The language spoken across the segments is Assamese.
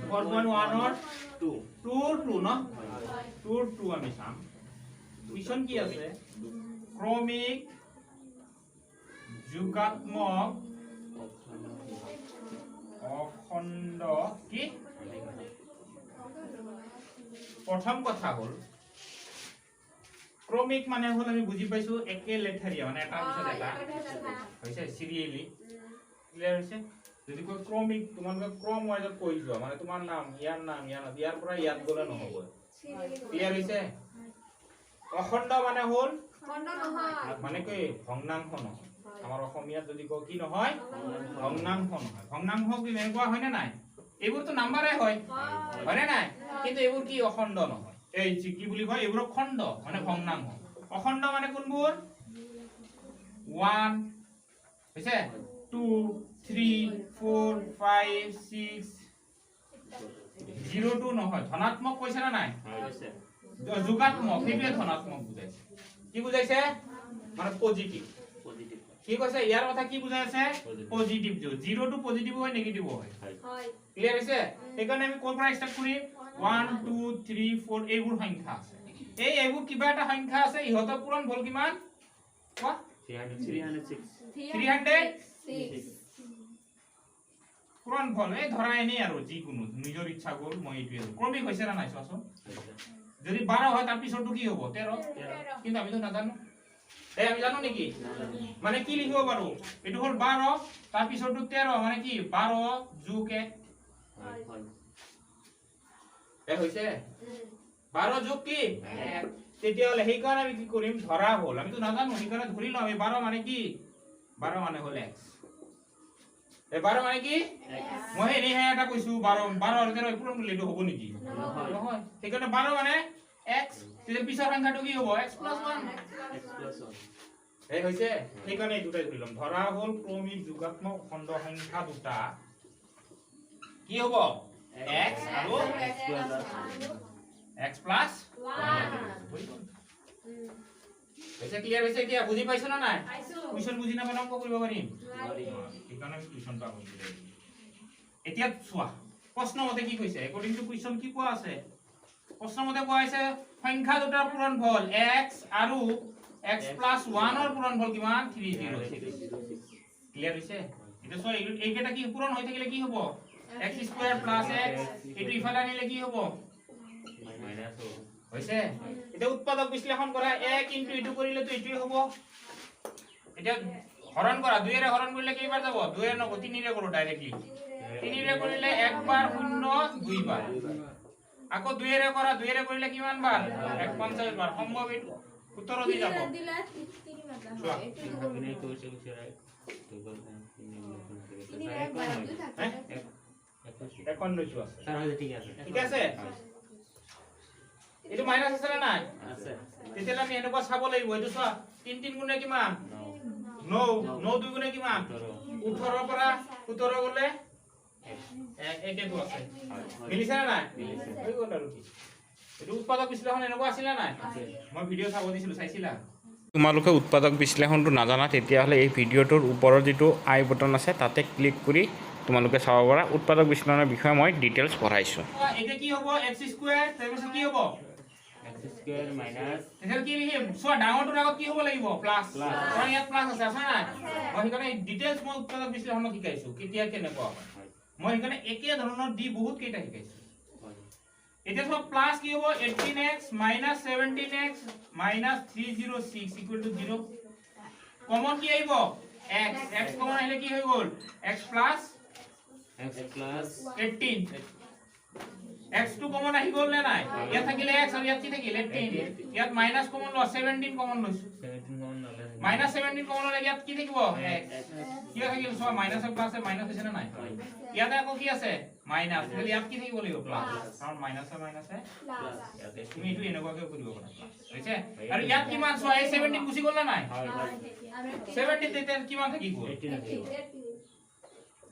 4.1ৰ টু। টুৰ টু ন, টুৰ টু আমি চাম। কুৱেশ্যন কি আছে? ক্ৰমিক যোগাত্মক অখণ্ড কি? প্ৰথম কথা হ'ল, ক্ৰমিক মানে হ'ল আমি বুজি পাইছো একে লেঠাৰীয়া, মানে এটাৰ পিছত এটা হৈছে, চিৰিয়েলি। ক্লিয়াৰ হৈছে? যদি কয় ক্ৰমিক, তোমালোকে ক্ৰম ৱাইজত কৈ যোৱা, মানে তোমাৰ নাম, ইয়াৰ নাম, ইয়াৰ নাম, ইয়াৰ পৰা ইয়াত গ'লে নহ'ব। ক্লিয়াৰ হৈছে? অখণ্ড মানে হ'ল মানে কি? ভগ্নাংশ নহয়। আমাৰ অসমীয়াত যদি কওঁ, কি নহয়? ভগ্নাংশ নহয়। ভগ্নাংশ কি এনেকুৱা হয়নে নাই? এইবোৰতো নাম্বাৰে হয়, হয়নে নাই? কিন্তু এইবোৰ কি? অখণ্ড নহয়। এই কি বুলি কয় এইবোৰক? খণ্ড, মানে ভগ্নাংশ। অখণ্ড মানে কোনবোৰ? ওৱান হৈছে, 2, 3, 4, 5, 6, জিৰ'টো নহয়। ধনাত্মক কৈছে নে নাই? যোগাত্মক, সেইটোৱে ধনাত্মক বুজাইছে। কি বুজাইছে? মানে পজিটিভ। পজিটিভ। কি কৈছে? ইয়াৰ কথা কি বুজাই আছে? পজিটিভ। জিৰ'টো পজিটিভ হয়, নেগেটিভ হয়। ক্লিয়াৰ হৈছে? সেইকাৰণে আমি ক'ৰ পৰা ষ্টাৰ্ট কৰিম? ওৱান, টু, থ্ৰী, ফ'ৰ, এইবোৰ সংখ্যা আছে। এইবোৰ কিবা এটা সংখ্যা আছে, ইহঁতৰ পূৰণ ফল কিমান কোৱা। 306। 300 পূৰণ ফল। এই ধৰা এনেই আৰু যিকোনো নিজৰ ইচ্ছা গ'ল, মই এইটোৱে ক্ৰমিক হৈছে নে নাই চোৱাচোন। যদি 12 হয়, তাৰ পিছৰটো কি হ'ব? 13। কিন্তু আমিতো নাজানো। এই আমি জানো নেকি? মানে কি লিখিব পাৰো? এইটো হ'ল 12, তাৰ পিছৰটো 13, মানে কি? 12 যোগ 1। এ হৈছে 12 যোগ কি? এক। তেতিয়াহ'লে সেইকাৰণে আমি কি কৰিম? ধৰা হ'ল, আমিতো নাজানো, সেইকাৰণে ধৰি লওঁ আমি 12 মানে কি? 12 মানে হ'ল এক্স। এই 12 মানে কি? মই এনেইহে এটা কৈছো। 12, 12 আৰু 13 পূৰণ কৰিলে এইটো হ'ব নেকি? নহয়। সেইকাৰণে 12 মানে এক্স। তেতিয়া পিছৰ সংখ্যাটো কি হ'ব? X plus one. X plus one. এই হৈছে। সেইকাৰণে এই দুটাই ধৰি ল'ম। ধৰা হ'ল ক্ৰমিক যোগাত্মক অখণ্ড সংখ্যা দুটা কি হ'ব? এক্স আৰু এক্স প্লাছ এক্স প্লাছ হৈ গ'ল। হৈছে? ক্লিয়াৰ হৈছে? এতিয়া বুজি পাইছ নে নাই? কুৱেশ্যন বুজি নাপালে অংক কৰিব পাৰিম? সেইকাৰণে আমি কুৱেশ্যনটো আগত বুজাই দিম। এতিয়া চোৱা, প্ৰশ্ন মতে কি কৈছে? একৰ্ডিং টু কুৱেশ্যন কি কোৱা আছে? প্ৰশ্ন মতে কোৱা হৈছে সংখ্যা দুটাৰ পূৰণফল এক্স আৰু এক্স প্লাছ ওৱানৰ পূৰণফল কিমান? 306। ক্লিয়াৰ হৈছে? এতিয়া চোৱা, এইকেইটা কি পূৰণ হৈ থাকিলে কি হ'ব? এক্স স্কুৱেৰ প্লাছ এক্স, এইটো ইফালে আনিলে কি হ'ব? মাইনাছ হ'ব। হৈছে। এতিয়া উৎপাদক বিশ্লেষণ কৰা। এক ইনটু এইটো কৰিলেতো এইটোৱে হ'ব। এতিয়া হৰণ কৰা। দুইৰে হৰণ কৰিলে কেইবাৰ যাব? দুইৰে নকৰো, তিনিৰে কৰো ডাইৰেক্টলি। তিনিৰে কৰিলে একবাৰ, শূন্য দুইবাৰ। আকৌ দুইৰে কৰা। দুইৰে কৰিলে কিমান বাৰ? এক 50 বাৰ। সম্ভৱ এইটো 17 দি যাব। চোৱা। হে? 51টো আছে। ঠিক আছে। ঠিক আছে। এইটো মাইনাছ আছে নে নাই? আছে। তেতিয়াহ'লে আমি এনেকুৱা চাব লাগিব। এইটো চোৱা, তিনি তিনি গুণে কিমান? ন। ন। ন দুই গুণে কিমান? 18ৰ পৰা 17 গ'লে এক। একেটো আছে। মিলিছে নে নাই? মিলিছে। হৈ গ'ল। আৰু কি? এইটো উৎপাদক বিশ্লেষণ এনেকুৱা আছিলে নাই? মই ভিডিঅ' চাব দিছিলো, চাইছিলা? তোমালোকে উৎপাদক বিশ্লেষণটো নাজানা, তেতিয়াহ'লে এই ভিডিঅ'টোৰ ওপৰৰ যিটো আই বটন আছে, তাতে ক্লিক কৰি তোমালোকে চাব পাৰা। উৎপাদক বিশ্লেষণৰ বিষয়ে মই ডিটেইলছ পঢ়াইছোঁ। এতিয়া কি হ'ব? এক্স স্কুৱেৰ, তাৰপিছত কি হ'ব? X square minus. তেতিয়াহ'লে কি লিখিম চোৱা। ডাঙৰটোৰ আগত কি হ'ব লাগিব? প্লাছ। প্লাছ। কাৰণ ইয়াত প্লাছ আছে। আছে নাই? মই সেইকাৰণে ডিটেইলছ মই উৎপাদক বিশ্লেষণত শিকাইছো, কেতিয়া কেনেকুৱা হয়। মই সেইকাৰণে একে ধৰণৰ দি বহুত কেইটা শিকাইছো। এতিয়া চোৱা, প্লাছ কি হ'ব? 18 x minus 17 x minus 306 equal to 0। Common কি আহিব? এক্স। এক্স কমন আহিলে কি হৈ গ'ল? X plus x plus 18। এক্সটো common আহি গ'ল নে নাই? ইয়াত থাকিলে এক্স আৰু ইয়াত কি থাকিল? 18। ইয়াত মাইনাছ কমন লোৱা, 17 কমন লৈছো। 17 কমন ল'লে মাইনাছ 17 কমন ল'লে ইয়াত কি থাকিব? এক্স। কিয় থাকিল চোৱা, মাইনাছ প্লাছ মাইনাছ হৈছে নে নাই? ইয়াতে আকৌ কি আছে? মাইনাছ। তেতিয়াহ'লে ইয়াত কি থাকিব লাগিব? প্লাছ, কাৰণ মাইনাছে মাইনাছে। তুমি এইটো এনেকুৱাকে কৰিব পাৰা, প্লাছ হৈছে। আৰু ইয়াত কিমান চোৱা, এই 17 গুচি গ'ল নে নাই? 17, তেতিয়া কিমান থাকি গ'ল? 18 থাকিব।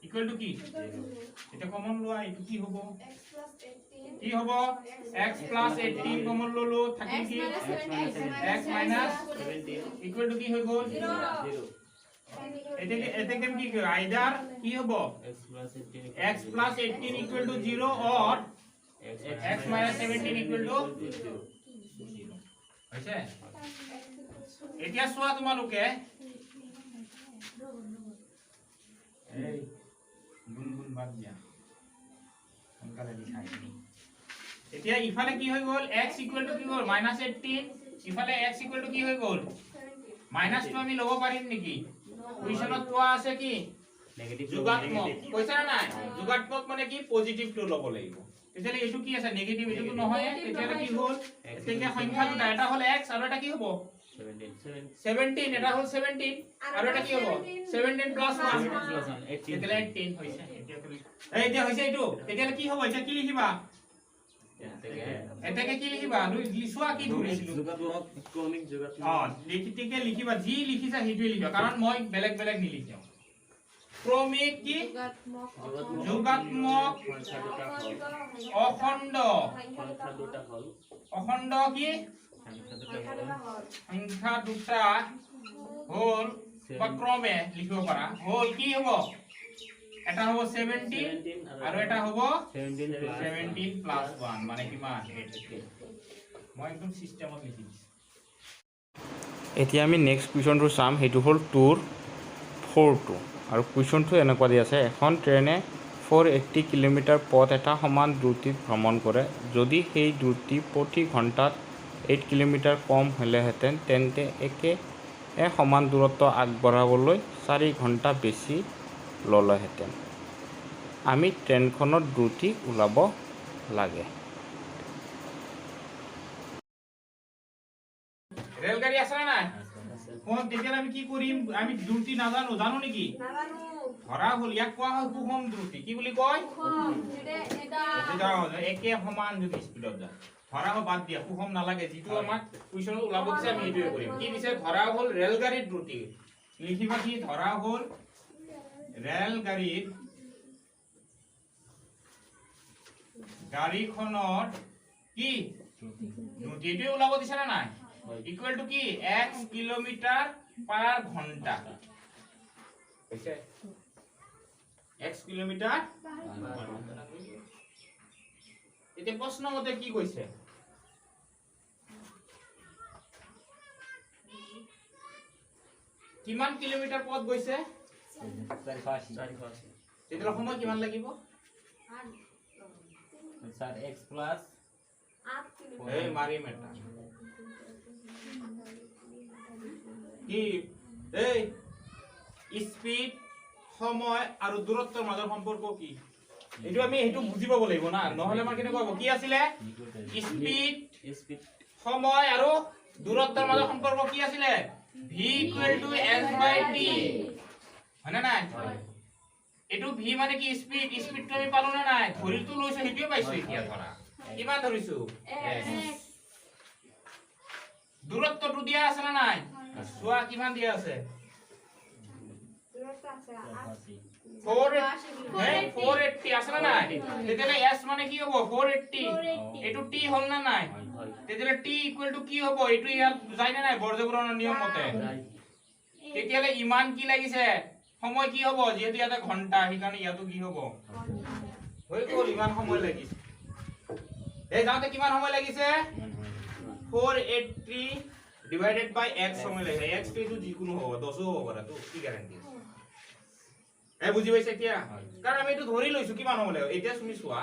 ইকুৱেল টু কি? এতিয়া কমন লোৱা। এইটো কি হ'ব? কি হ'ব? এক্স প্লাছ 18 কমন ললো, থাকিল কি? X minus 17 equal to কি হৈ গ'ল? 0। এতিয়া এতিয়া কি আইদাৰ কি হ'ব? X plus 18. X plus 18 equal to 0 or x minus 17 equal to 0 হৈছে। এতিয়া চোৱা তোমালোকে, এই গুণ গুণ বাদ দিয়া, সোনকালে লিখা এইখিনি। এতিয়া ইফালে কি হৈ গ'ল? X equal to কি হ'ল? মাইনাছ 18। ইফালে x equal to কি হৈ গ'ল? মাইনাছটো আমি ল'ব পাৰিম নেকি? কুৱেশ্যনত কোৱা আছে কি? নেগেটিভ। যোগাত্মক কৈছে নে নাই? যোগাত্মক মানে কি? পজিটিভটো ল'ব লাগিব। তেতিয়াহ'লে এইটো কি আছে? নেগেটিভ। এইটোতো নহয়। তেতিয়াহ'লে কি হ'ল? তেতিয়া সংখ্যা দুটা, এটা হ'ল x আৰু এটা কি হ'ব? 17। 17। এটা হ'ল 17 আৰু এটা কি হ'ব? 17 প্লাছ 1। প্লাছ 1, 18। তেতিয়াহ'লে 18 হৈছে। এতিয়া তুমি এই এতিয়া হৈছে এইটো। তেতিয়াহ'লে কি হ'ব? এতিয়া কি লিখিবা? এতেকে কি লিখিবা? চোৱা কি ধৰিছিলো। যোগাত্মক, ক্ৰমিক যোগাত্মক। অ, লিখিতিকে লিখিবা, যি লিখিছা সেইটোৱে লিখিবা, কাৰণ মই বেলেগ বেলেগ নিলিখিম। ক্ৰমিক কি? যোগাত্মক সংখ্যা দুটা হ'ল। অখণ্ড। সংখ্যা দুটা হ'ল। অখণ্ড কি? সংখ্যা দুটা হ'ল। সংখ্যা দুটা হ'ল বা ক্ৰমে লিখিব পাৰা। হ'ল কি হ'ব? এটা হ'ব 17 আৰু এটা হ'ব 17 প্লাছ 17 প্লাছ 1, মানে কিমান? 18। মই একদম চিষ্টেমত লিখি দিছোঁ। এতিয়া আমি নেক্সট কুৱেশ্যনটো চাম, সেইটো হ'ল টুৰ ফ'ৰটো। আৰু কুৱেশ্যনটো এনেকুৱা দি আছে, এখন ট্ৰেইনে 480 কিলোমিটাৰ পথ এটা সমান দ্ৰুতিত ভ্ৰমণ কৰে। যদি সেই দ্ৰুতি প্ৰতি ঘণ্টাত 8 কিলোমিটাৰ কম হ'লেহেঁতেন, তেন্তে একে সমান দূৰত্ব আগবঢ়াবলৈ 4 ঘণ্টা বেছি ল'লেহেঁতেন। আমি ট্ৰেইনখনৰ দ্ৰুতি ওলাব লাগে। ৰেলগাড়ী আছে নে নাই? কোন? তেতিয়াহ'লে আমি কি কৰিম? আমি দ্ৰুতি নাজানো, জানো নেকি? ধৰা হ'ল, ইয়াক কোৱা হয় সুষম দ্ৰুতি। কি বুলি কয়? একে সমান যদি স্পীডত যায়। ধৰা হ'ল, বাদ দিয়া, সুষম নালাগে। যিটো আমাক কুৱেশ্যনত ওলাব দিছে, আমি সেইটোৱে কৰিম। কি দিছে? ধৰা হ'ল ৰেলগাড়ীৰ দ্ৰুতি। লিখিবা কি? ধৰা হ'ল ৰেলগাড়ীত গাড়ীখনৰ কি দ্ৰুতি, এইটোৱে ওলাব দিছে নে নাই? ইকুৱেল টু কি? 1 কিলোমিটাৰ পাৰ ঘণ্টা হৈছে। 1 কিলোমিটাৰ। এতিয়া প্ৰশ্ন মতে কি কৈছে? কিমান কিলোমিটাৰ পথ গৈছে? 480। তেতিয়াহ'লে সময় কিমান লাগিব? স্যাৰ, এক্স প্লাছ এই মাৰিম এটা। কি এই স্পীড, সময় আৰু দূৰত্বৰ মাজৰ সম্পৰ্ক কি? এইটো আমি সেইটো বুজি পাব লাগিব না, নহ'লে আমাৰ কেনেকুৱা হ'ব? কি আছিলে? স্পীড, স্পীড, সময় আৰু দূৰত্বৰ মাজৰ সম্পৰ্ক কি আছিলে? V equal to S by T, হয়নে নাই? এইটো ভি মানে কি? স্পীড। স্পীডটো আমি পালো নে নাই? ধৰিটো লৈছো, সেইটোৱে পাইছো। এতিয়া ধৰা কিমান ধৰিছো? দূৰত্বটো দিয়া আছে নে নাই? চোৱা, কিমান দিয়া আছে? 480 আছে নে নাই? তেতিয়াহ'লে এছ মানে কি হ'ব? 480। এইটো টি হ'ল নে নাই? তেতিয়াহ'লে টি ইকুৱেল টু কি হ'ব? এইটো ইয়াত যায় নে নাই বৰ্জপূৰণৰ নিয়ম মতে? তেতিয়াহ'লে ইমান কি লাগিছে? সময় কি হ'ব? যিহেতু ইয়াতে ঘণ্টা, সেইকাৰণে ইয়াতো কি হ'ব? হৈ গ'ল। ইমান সময় লাগিছে। এই যাওঁতে কিমান সময় লাগিছে? 480 divided by x সময় লাগিছে। এক্স এইটো যিকোনো হ'ব, 10ও হ'ব পাৰে, তো কি গ্যাৰাণ্টি আছে? এই বুজি পাইছে এতিয়া? কাৰণ আমি এইটো ধৰি লৈছো কিমান সময় লাগিব। এতিয়া তুমি চোৱা,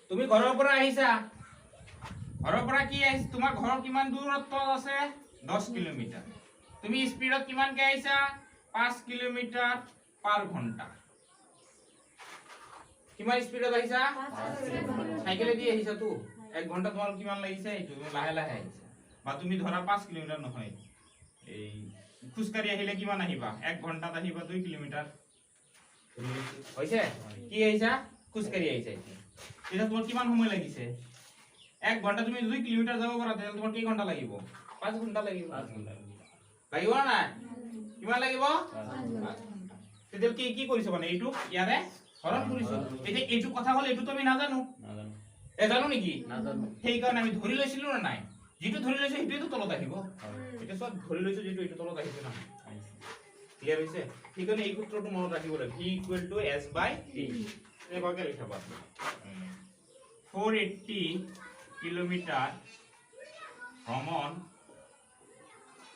তুমি ঘৰৰ পৰা আহিছা, ঘৰৰ পৰা কি আহিছা? তোমাৰ ঘৰৰ কিমান দূৰত্ব আছে? 10 কিলোমিটাৰ। তুমি স্পীডত কিমানকে আহিছা? 5 কিলোমিটাৰ পাৰ ঘণ্টা। কিমান স্পীডত আহিছা? চাইকেলেদি আহিছা তো এক ঘণ্টা তোমাৰ কিমান লাগিছে? এইটো তুমি লাহে লাহে আহিছা। বা তুমি ধৰা 5 কিলোমিটাৰ নহয়, এই খোজকাঢ়ি আহিলে কিমান আহিবা? এক ঘণ্টাত আহিবা 2 কিলোমিটাৰ হৈছে। কি আহিছা? খোজকাঢ়ি আহিছা। এতিয়া এতিয়া তোমাৰ কিমান সময় লাগিছে? এক ঘণ্টা তুমি 2 কিলোমিটাৰ যাব পাৰা, তেতিয়াহ'লে তোমাৰ কেই ঘণ্টা লাগিব? 5 ঘণ্টা লাগিব। লাগিব না নাই? কিমান লাগিব? 5 ঘণ্টা। তেতিয়া কি কি কৰিছো? মানে এইটো ইয়াৰে হৰণ কৰিছো। এতিয়া এইটো কথা হ'ল, এইটোতো আমি নাজানো। নাজানো। এ জানো নেকি? নাজানো। সেইকাৰণে আমি ধৰি লৈছিলো নে নাই? যিটো ধৰি লৈছো, সেইটোৱেতো তলত আহিব। এতিয়া চব ধৰি লৈছো যিটো, এইটো তলত আহিছে না? আহিছে। ক্লিয়াৰ হৈছে? সেইকাৰণে এই সূত্ৰটো মনত ৰাখিব লাগিব, V equal to S by T। এনেকুৱাকৈ লিখাবা, 480 কিলোমিটাৰ ভ্ৰমণ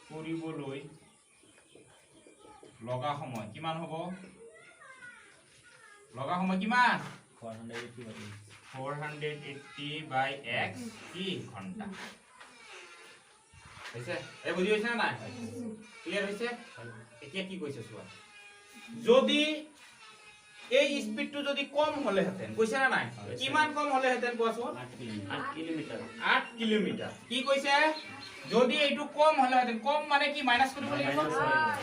কৰিবলৈ লগা সময় কিমান হ'ব? লগা সময় কিমান? 480। 480 বাই এক্স কি ঘণ্টা হৈছে। এই বুজি পাইছে নে নাই? ক্লিয়াৰ হৈছে? এতিয়া কি কৈছে চোৱা, যদি এই স্পীডটো যদি কম হ'লেহেঁতেন, কৈছে নে নাই? কিমান কম হ'লেহেঁতেন কোৱাচোন? 8 কিলোমিটাৰ। 8 কিলোমিটাৰ। কি কৈছে? যদি এইটো কম হ'লেহেঁতেন। কম মানে কি? মাইনাছ কৰিব লাগিব।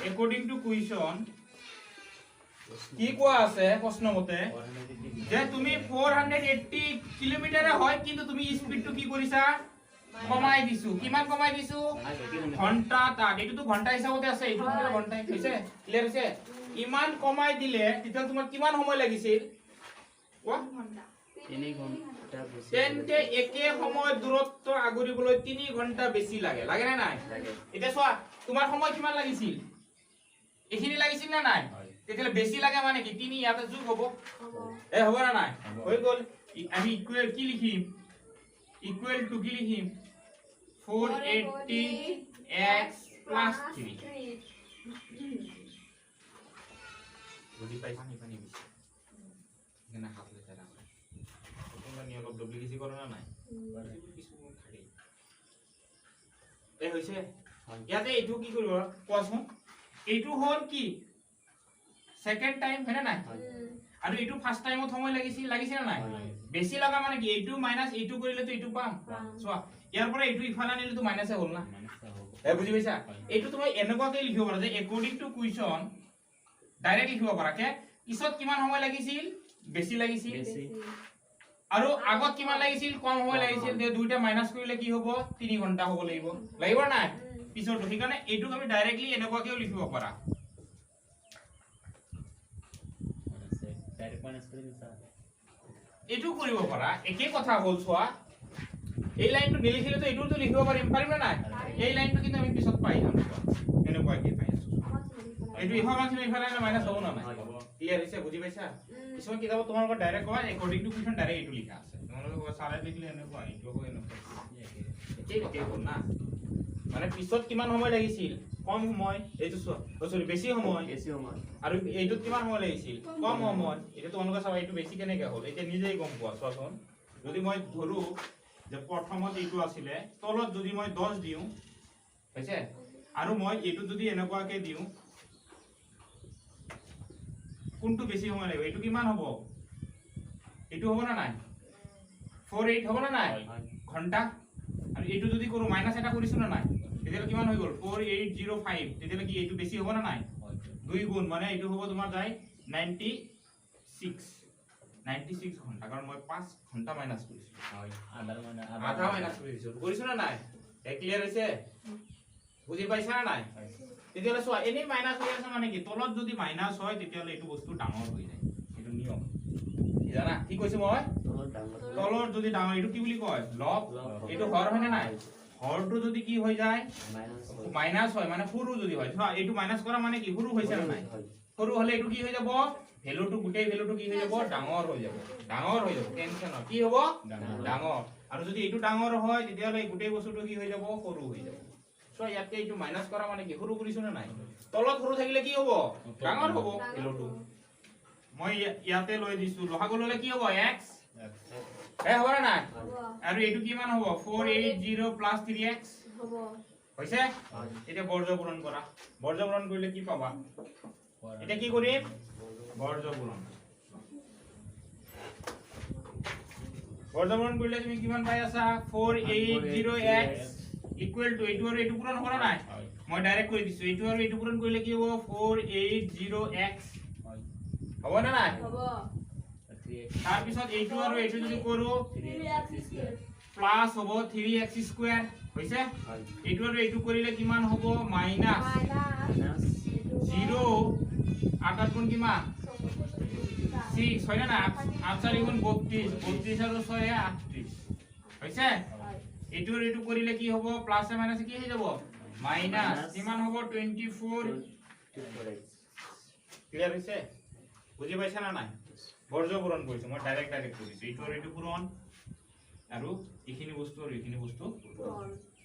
একৰ্ডিং টু কুৱেশ্যন কি কোৱা আছে? প্ৰশ্নমতে যে তুমি 480 কিলোমিটাৰে হয়, কিন্তু তুমি স্পীডটো কি কৰিছা? কমাই দিছো। কিমান কমাই দিছো? ঘণ্টা তাত এইটোতো ঘণ্টা হিচাপতে আছে, এইটো ঘণ্টা হৈছে। ক্লিয়াৰ হৈছে? ইমান কমাই দিলে তেতিয়া তোমাৰ কিমান সময় লাগিছিল কোৱা? 3 ঘণ্টা বেছি। তেন্তে একে সময় দূৰত্ব আগুৰিবলৈ 3 ঘণ্টা বেছি লাগে। লাগে নে নাই? লাগে। এতিয়া চোৱা, তোমাৰ সময় কিমান লাগিছিল? এইখিনি লাগিছিল নে নাই? তেতিয়াহ'লে বেছি লাগে মানে কি? তিনি ইয়াতে যোগ হ'ব। এ হ'ব নে নাই? হ'ব। হৈ গ'ল। আমি ইকুৱেল কি লিখিম? ইকুৱেল টু কি লিখিম? 480 এক্স প্লাছ 3। বুজি পাই পানী পানী বেছি, সেইকাৰণে হাত লেতেৰা হয়। কোনোবা অলপ ডুপ্লিকেচি কৰে না নাই, কিছু থাকেই। এই হৈছে। ইয়াতে এইটো কি কৰিব কোৱাচোন? এইটো হ'ল কি ছেকেণ্ড টাইম, হয়নে নাই? আৰু এইটো ফাৰ্ষ্ট টাইমত সময় লাগিছিল, লাগিছিল নে নাই? বেছি লগা মানে কি? এইটো মাইনাছ এইটো কৰিলেতো এইটো পাম। চোৱা, ইয়াৰ পৰা এইটো ইফালে আনিলেতো মাইনাছে হ'ল না? এ বুজি পাইছা? এইটো তুমি এনেকুৱাকে লিখিব পাৰা যে একৰ্ডিং টু কুৱেশ্যন ডাইৰেক্ট লিখিব পাৰা কে পিছত কিমান সময় লাগিছিল? বেছি লাগিছিল। বেছি। আৰু আগত কিমান লাগিছিল? কম সময় লাগিছিল। তে দুইটা মাইনাছ কৰিলে কি হ'ব? 3 ঘণ্টা হ'ব লাগিব। লাগিব নাই পিছৰটো? সেইকাৰণে এইটোক আমি ডাইৰেক্টলি এনেকুৱাকেও লিখিব পাৰা। ডাইৰেক্ট মাইনাছ কৰি দিছা। এইটো কৰিব পাৰা, একে কথা হ'ল। চোৱা, এই লাইনটো নিলিখিলেতো এইটোতো লিখিব পাৰিম। পাৰিম নে নাই? এই লাইনটো কিন্তু আমি পিছত পাই যাম। চোৱা, এনেকুৱাকে পাই আছো। এইটো ইফালে আছিলে, ইফালে আহিলে মাইনাছ হ'ব না নাই? ক্লিয়াৰ হৈছে? বুজি পাইছা? কিছুমান কিতাপত তোমালোকৰ ডাইৰেক্ট কয় একৰ্ডিং টু কুৱেশ্যন ডাইৰেক্ট এইটো লিখা আছে। তোমালোকে চালে দেখিলে এনেকুৱা, এইটো আকৌ এনেকুৱা, একেই একেই হ'ল না? মানে পিছত কিমান সময় লাগিছিল? কম সময়। এইটো চোৱা, চৰি, বেছি সময়। বেছি সময়। আৰু এইটোত কিমান সময় লাগিছিল? কম সময়। এতিয়া তোমালোকে চাবা, এইটো বেছি কেনেকে হ'ল এতিয়া নিজেই গম পোৱা। চোৱাচোন, যদি মই ধৰো যে প্ৰথমত এইটো আছিলে, তলত যদি মই 10 দিওঁ, হৈছে, আৰু মই এইটো যদি এনেকুৱাকে দিওঁ, কোনটো বেছি সময় লাগিব? এইটো কিমান হ'ব? এইটো হ'ব নে নাই? 4 8 হ'ব নে নাই ঘণ্টা? আৰু এইটো যদি কৰোঁ, মাইনাছ এটা কৰিছো নে নাই? তেতিয়াহ'লে কিমান হৈ গ'ল? 4805। তেতিয়াহ'লে কি এইটো বেছি হ'ব নে নাই? দুই গুণ, মানে এইটো হ'ব তোমাৰ যায় 96, 96 ঘণ্টা, কাৰণ মই 5 ঘণ্টা মাইনাছ কৰিছোঁ। আধা মাইনাছ কৰি দিছো। কৰিছো নে নাই? ক্লিয়াৰ হৈছে? বুজি পাইছা নে নাই? তেতিয়াহ'লে চোৱা, এনেই মাইনাছ হৈ আছে মানে কি? তলত যদি মাইনাছ হয়, তেতিয়াহ'লে এইটো বস্তু ডাঙৰ হৈ যায়। এইটো নিয়ম কি জানা? কি কৈছো মই? তলত যদি ডাঙৰ, এইটো কি বুলি কয়? লব। এইটো হৰ হয় নে নাই? হৰটো যদি কি হৈ যায়, মাইনাছ হয়, মানে সৰু যদি হয়। চোৱা, এইটো মাইনাছ কৰা মানে কি? সৰু হৈছে নে নাই? সৰু হ'লে এইটো কি হৈ যাব? ভেলুটো, গোটেই ভেলুটো কি হৈ যাব? ডাঙৰ হৈ যাব। ডাঙৰ হৈ যাব, টেনচন কি হ'ব? ডাঙৰ। আৰু যদি এইটো ডাঙৰ হয়, তেতিয়াহ'লে গোটেই বস্তুটো কি হৈ যাব? সৰু হৈ যাব। চোৱা, ইয়াতকে এইটো মাইনাছ কৰা মানে কি? সৰু কৰিছো নে নাই? তলত সৰু থাকিলে কি হ'ব? ডাঙৰ হ'ব ভেলুটো। মই ইয়াতে লৈ দিছো। লসাগু ল'লে কি হ'ব? এক্স এ হ'ব নে নাই? আৰু এইটো কিমান হ'ব? 480 plus 3 x হৈছে। এতিয়া বৰ্গ পূৰণ কৰা। বৰ্গ পূৰণ কৰিলে কি পাবা? এতিয়া কি কৰিম? বৰ্গ পূৰণ। বৰ্গ পূৰণ কৰিলে তুমি কিমান পাই আছা? 480 x equal to এইটো আৰু এইটো পূৰণ কৰা নাই, মই ডাইৰেক্ট কৰি দিছো। এইটো আৰু এইটো পূৰণ কৰিলে কি হ'ব? 480 এক্স হ'ব নে নাই? তাৰপিছত এইটো আৰু এইটো যদি কৰো, প্লাছ হ'ব, 3 এক্স স্কুৱেৰ হৈছে। এইটো আৰু এইটো কৰিলে কিমান হ'ব? মাইনাছ জিৰ', আঠ আঠ গুণ কিমান? 6 হয়নে নাই? আঠ চাৰি গুণ 32, 32 আৰু ছয় 38 হৈছে। এইটো আৰু এইটো কৰিলে কি হ'ব? প্লাছে মাইনাছে কি হৈ যাব? মাইনাছ। কিমান হ'ব? 24। ক্লিয়াৰ হৈছে? বুজি পাইছা না নাই? বৰ্জ পূৰণ কৰিছোঁ মই, ডাইৰেক্ট ডাইৰেক্ট কৰিছোঁ। এইটো আৰু এইটো পূৰণ, আৰু এইখিনি বস্তু আৰু এইখিনি বস্তু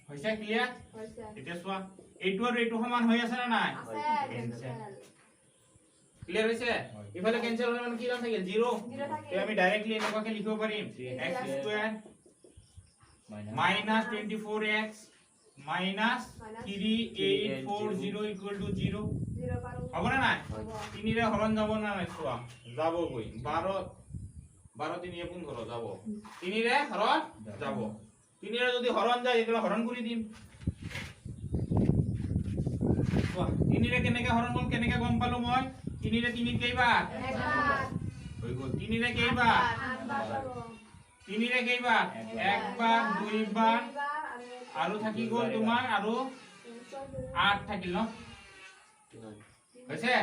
হৈছে। ক্লিয়াৰ? এতিয়া চোৱা, এইটো আৰু এইটো সমান হৈ আছে নে নাই? ক্লিয়াৰ হৈছে? ইফালে কেনচেল হ'লে মানে কি দাম থাকিল? জিৰ'। আমি ডাইৰেক্টলি এনেকুৱাকে লিখিব পাৰিম, x square minus 24x minus 3840 equal to 0 হ'বনে নাই? তিনিৰে হৰণ যাব নে নাই চোৱা, যাবগৈ। 12, 12 তিনিয়ে 15 যাব। তিনিৰে হৰণ যাব। তিনিৰে যদি হৰণ যায়, তেতিয়াহ'লে হৰণ কৰি দিম। চোৱা, তিনিৰে কেনেকে হৰণ গ'ল, কেনেকে গম পালো মই? তিনিৰে তিনি কেইবাৰ হৈ গ'ল? তিনিৰে কেইবাৰ? তিনিৰে কেইবাৰ? একবাৰ, দুইবাৰ, আৰু থাকি গ'ল তোমাৰ আৰু 8 থাকিল ন? হৈছে?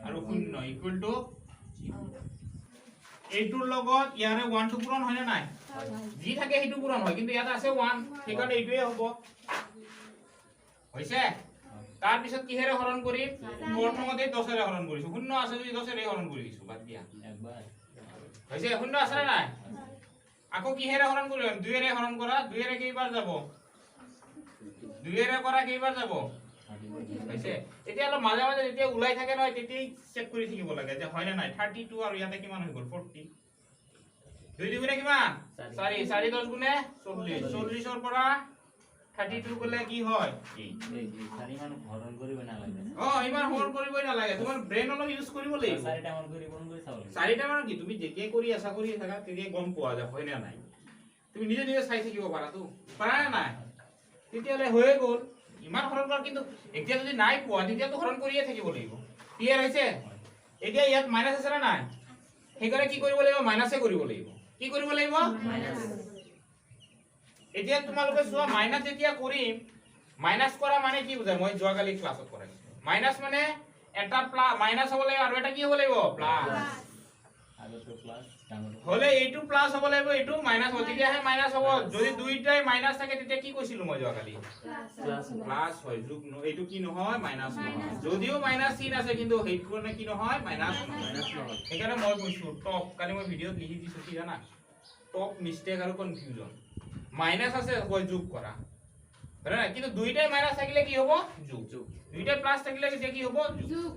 আৰু শূন্য ইকুৱেল টু এইটোৰ লগত ইয়াৰে ওৱানটো পূৰণ হয়নে নাই? যি থাকে সেইটো পূৰণ হয়, কিন্তু ইয়াত আছে ওৱান, সেইকাৰণে এইটোৱে হ'ব। হৈছে? তাৰপিছত কিহেৰে হৰণ কৰিম? প্ৰথমতে 10ৰে হৰণ কৰিছো। শূন্য আছে যদি 10ৰে হৰণ কৰি দিছো, বাদ দিয়া। হৈছে? শূন্য আছে নে নাই? আকৌ কিহেৰে হৰণ কৰিম? দুইৰে হৰণ কৰা। দুইৰে কেইবাৰ যাব? দুইৰে কৰা কেইবাৰ যাব? হৈছে? এতিয়া অলপ মাজে মাজে যেতিয়া ওলাই থাকে নহয়, তেতিয়াই চেক কৰি থাকিব লাগে যে হয় নে নাই। 32 আৰু ইয়াতে কিমান হৈ গ'ল? 40। দুই দুগুণে কিমান? চাৰি। চাৰি দহ গুণে 40। 40ৰ পৰা 32 গ'লে কি হয়? অ, ইমান হৰণ কৰিবই নালাগে। তোমাৰ ব্ৰেইন অলপ ইউজ কৰিব লাগিব। চাৰিটা মান কি, তুমি যেতিয়াই কৰি আছা, কৰি থাকা, তেতিয়াই গম পোৱা যায় হয় নে নাই। তুমি নিজে নিজে চাই থাকিব পাৰাতো, পাৰা নে নাই? তেতিয়াহ'লে হৈয়ে গ'ল। ইমান হৰণ কৰা, কিন্তু এতিয়া যদি নাই পোৱা, তেতিয়াতো হৰণ কৰিয়ে থাকিব লাগিব। ক্লিয়াৰ হৈছে? এতিয়া ইয়াত মাইনাছ আছে নে নাই? সেইকাৰণে কি কৰিব লাগিব? মাইনাছে কৰিব লাগিব। কি কৰিব লাগিব? এতিয়া তোমালোকে চোৱা, মাইনাছ যেতিয়া কৰিম, মাইনাছ কৰা মানে কি বুজায়? মই যোৱাকালি ক্লাছত কৰাইছো। মাইনাছ মানে এটা প্লাছ মাইনাছ হ'ব লাগিব আৰু এটা কি হ'ব লাগিব? প্লাছ হ'লে এইটো প্লাছ হ'ব লাগিব, এইটো মাইনাছ হ'ব, তেতিয়াহে মাইনাছ হ'ব। যদি দুইটাই মাইনাছ থাকে, তেতিয়া কি কৈছিলো মই যোৱাকালি? প্লাছ হয়, যোগ। এইটো কি নহয়? মাইনাছ নহয়। যদিও মাইনাছ চিন আছে, কিন্তু সেইটো কাৰণে কি নহয়? মাইনাছ নহয়। সেইকাৰণে মই কৈছো টপ, কালি মই ভিডিঅ'ত লিখি দিছো, কি জানা? টপ মিষ্টেক আৰু কনফিউজন। মাইনাছ আছে, কয় যোগ কৰা, হয় নাই? কিন্তু দুইটাই মাইনাছ থাকিলে কি হ'ব? যোগ। দুইটাই প্লাছ থাকিলে তেতিয়া কি হ'ব? যোগ।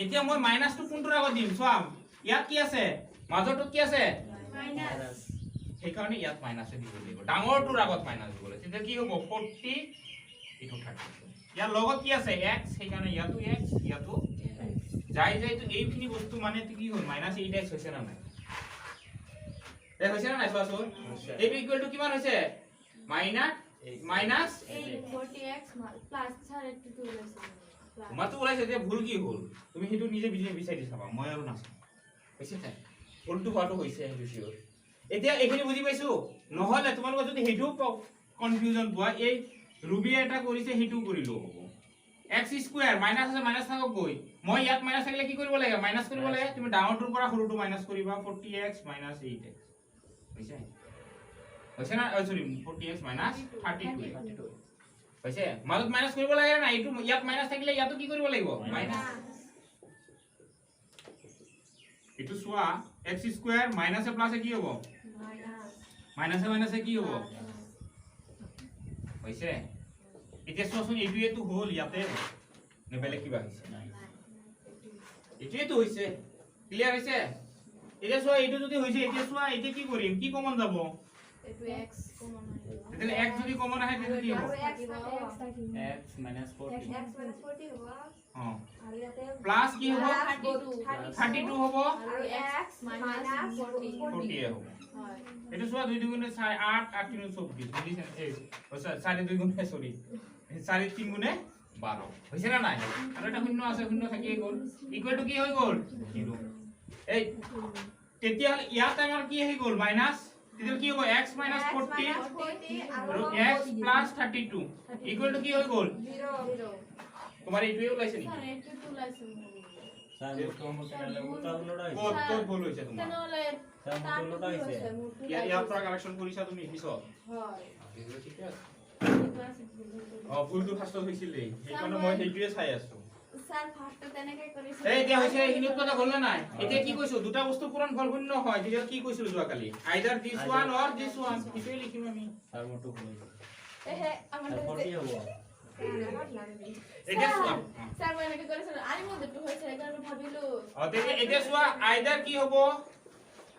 এতিয়া মই মাইনাছটো কোনটোৰ আগত দিম? চোৱা, ইয়াত কি আছে? মাজৰটোত কি আছে? সেইকাৰণে ইয়াত মাইনাছে দিব লাগিব। ডাঙৰটোৰ আগত মাইনাছ দিব লাগিব। তেতিয়া কি হ'ব? 40, এইটো 32। ইয়াৰ লগত কি আছে? এক্স। সেইকাৰণে ইয়াতো এক্স, ইয়াতো যাই যাইতো এইখিনি বস্তু মানে কি হ'ল? মাইনাছ এইট এক্স হৈছে নে নাই? এই হৈছে নে নাই চোৱাচোন। এইটো ইকুৱেল টু কিমান হৈছে? মাইনাছ মাইনাছ তোমাৰতো ওলাইছে। এতিয়া ভুল কি হ'ল? তুমি সেইটো নিজে বিচাৰি চাবা, মই আৰু নাচাওঁ। হৈছে? ভুলটো হোৱাটো হৈছে, সেইটো চিয়'ৰ। এতিয়া এইখিনি বুজি পাইছো। নহ'লে তোমালোকে যদি সেইটোও কনফিউজন পোৱা, এই ৰুবিয়ে এটা কৰিছে, সেইটোও কৰিলেও হ'ব। এক্স স্কুৱেৰ মাইনাছ আছে, মাইনাছ থাকক গৈ। মই ইয়াত মাইনাছ থাকিলে কি কৰিব লাগে? মাইনাছ কৰিব লাগে। তুমি ডাঙৰটোৰ পৰা সৰুটো মাইনাছ কৰিবা। 40x minus 8x হৈছে? হৈছে না? চৰি, 40x minus 32 হৈছে। মাজত মাইনাছ কৰিব লাগে না? এইটো ইয়াত মাইনাছ থাকিলে ইয়াতো কি কৰিব লাগিব? মাইনাছ। এইটো চোৱা, এক্স স্কুৱেৰ মাইনাছে প্লাছে কি হ'ব? মাইনাছে মাইনাছে কি হ'ব? হৈছে? এতিয়া চোৱাচোন, এইটোৱেতো হ'ল ইয়াতে নে বেলেগ কিবা হৈছে? এইটোৱেতো হৈছে। ক্লিয়াৰ হৈছে? এতিয়া চোৱা, এইটো যদি হৈছে, এতিয়া চোৱা, এতিয়া কি কৰিম? কি কমন যাব? তেতিয়াহ'লে এক্স যদি কমন আহে, তেতিয়া কি হ'ব? অ, প্লাছ কি হ'ব? 32 হ'ব, 40 হ'ব। এইটো চোৱা, দুই দুগুণে চাৰি, আঠ, আঠ তিনি 24, বুজিছে? এই চাৰি দুই গুণে, চৰি, চাৰি তিনি গুণে 12 হৈছে নে নাই? আৰু এটা শূন্য আছে, শূন্য থাকিয়ে গ'ল। ইকুৱেল টু কি হৈ গ'ল? জিৰ'। এই তেতিয়াহ'লে ইয়াত আমাৰ কি আহি গ'ল? মাইনাছ। তেতিয়াহ'লে কি হ'ব? এক্স মাইনাছ 40 আৰু x plus 32 equal to কি হৈ গ'ল? তোমাৰ এইটোৱে ওলাইছে নেকি? ক'ত ক'ত ভুল হৈছে তোমাৰ? ইয়াৰ পৰা কালেকশ্যন কৰিছা তুমি পিছত? ঠিকে আছে। অ, ভুলটো ফাৰ্ষ্টত হৈছিলেই, সেইকাৰণে মই সেইটোৱে চাই আছো। এই এতিয়া হৈছে, এইখিনি উৎপাদক হ'ল নে নাই? এতিয়া কি কৈছো? দুটা বস্তু পূৰণ ফল শূন্য হয় তেতিয়া কি কৈছিলো যোৱাকালি? Either this one or this one, সেইটোৱে লিখিম আমি। ছাৰ, মোৰটো ভুল হৈছে। 40 হ'ব। এতিয়া চোৱা। ছাৰ, মই এনেকে কৰিছিলো, আমি মোৰ হৈছে, সেইকাৰণে ভাবিলো। অ, তেতিয়া এতিয়া চোৱা, আইদাৰ কি হ'ব?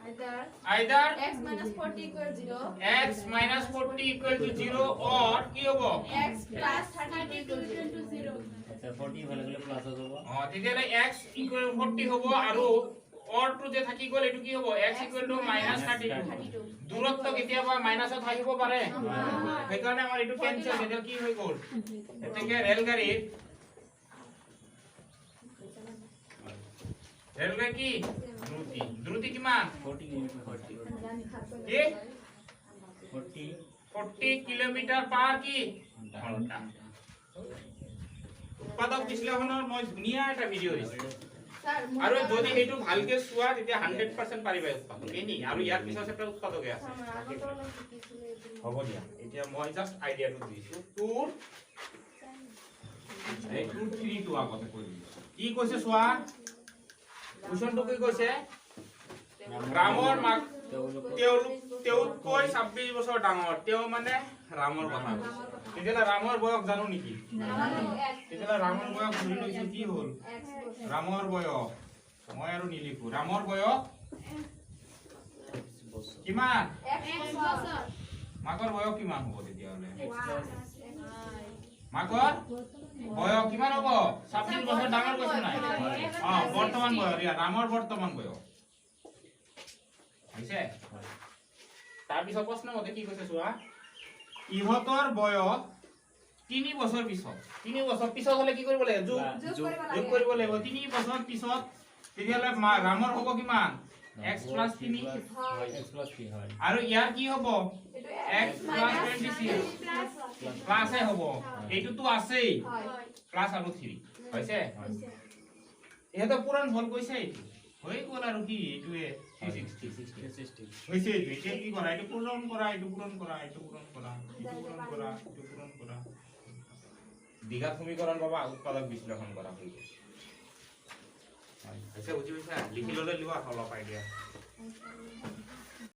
আইদাৰ আইদাৰ x minus 40 equal 0, x minus 40 equal to 0 or কি হ'ব? X plus 32 equal to 0। আচ্ছা, 40 ইফালে গ'লে প্লাছ হৈ যাব। অ, তেতিয়াহ'লে x equal 40 হ'ব আৰু অৰটো যে থাকি গ'ল, এইটো কি হ'ব? X equal to minus 32। 32। দূৰত্ব কেতিয়াবা মাইনাছত থাকিব পাৰে, সেইকাৰণে আমাৰ এইটো কেনচেল। তেতিয়া কি হৈ গ'ল? গতিকে ৰেলগাড়ী কি দ্ৰুতি? দ্ৰুতি কিমান? 40 কিলোমিটাৰ, 40। কি? 40। 40 কিলোমিটাৰ পাৰ কি ঘণ্টা। উৎপাদক বিশ্লেষণৰ মই ধুনীয়া এটা ভিডিঅ' দিছোঁ। ছাৰ। আৰু যদি সেইটো ভালকে চোৱা, তেতিয়া 100% পাৰিবা উৎপাদক এনি। আৰু ইয়াৰ পিছৰ চেপ্টাৰ উৎপাদকে আছে। হ'ব দিয়া, এতিয়া মই জাষ্ট আইডিয়াটো দিছোঁ। টুৰ এই 2 3 2 আগতে কৰি দিছোঁ। কি কৈছে চোৱা, কুৱেশ্যনটো কি কৈছে? ৰামৰ মাক তেওঁলোক তেওঁতকৈ 26 বছৰ ডাঙৰ। তেওঁ মানে ৰামৰ কথা কৈছে। তেতিয়াহ'লে ৰামৰ বয়স জানো নেকি? তেতিয়াহ'লে ৰামৰ বয়স ধৰি লৈছো। কি হ'ল ৰামৰ বয়স? মই আৰু নিলিখো। ৰামৰ বয়স কিমান? মাকৰ বয়স কিমান হ'ব তেতিয়াহ'লে? মাকৰ বয়স কিমান হ'ব? 26 বছৰ ডাঙৰ কৈছে নাই? অ, বৰ্তমান বয়স, ইয়াৰ ৰামৰ বৰ্তমান বয়স হৈছে। তাৰপিছত প্ৰশ্ন মতে কি কৈছে চোৱা, ইহঁতৰ বয়স 3 বছৰ পিছত। 3 বছৰ পিছত হ'লে কি কৰিব লাগে? যোগ। যোগ কৰিব লাগিব। 3 বছৰ পিছত তেতিয়াহ'লে ৰামৰ হ'ব কিমান? X plus 3। এক্স প্লাছ 3, হয়। আৰু ইয়াৰ কি হ'ব? এক্স প্লাছ 26, প্লাছহে হ'ব, এইটোতো আছেই, প্লাছ আৰু 3 হৈছে। ইহঁতৰ পূৰণ ফল কৈছে, এইটো হৈ গ'ল। আৰু কি এইটোৱে 360। 360। হৈছে এইটো। এতিয়া কি কৰা? এইটো পূৰণ কৰা, এইটো পূৰণ কৰা, এইটো পূৰণ কৰা, এইটো পূৰণ কৰা, এইটো পূৰণ কৰা। দ্বিঘাত সমীকৰণ পাবা, উৎপাদক বিশ্লেষণ কৰা হৈ গ'ল। হৈছে, বুজি পাইছা? লিখি ল'লে লোৱা অলপ আইডিয়া।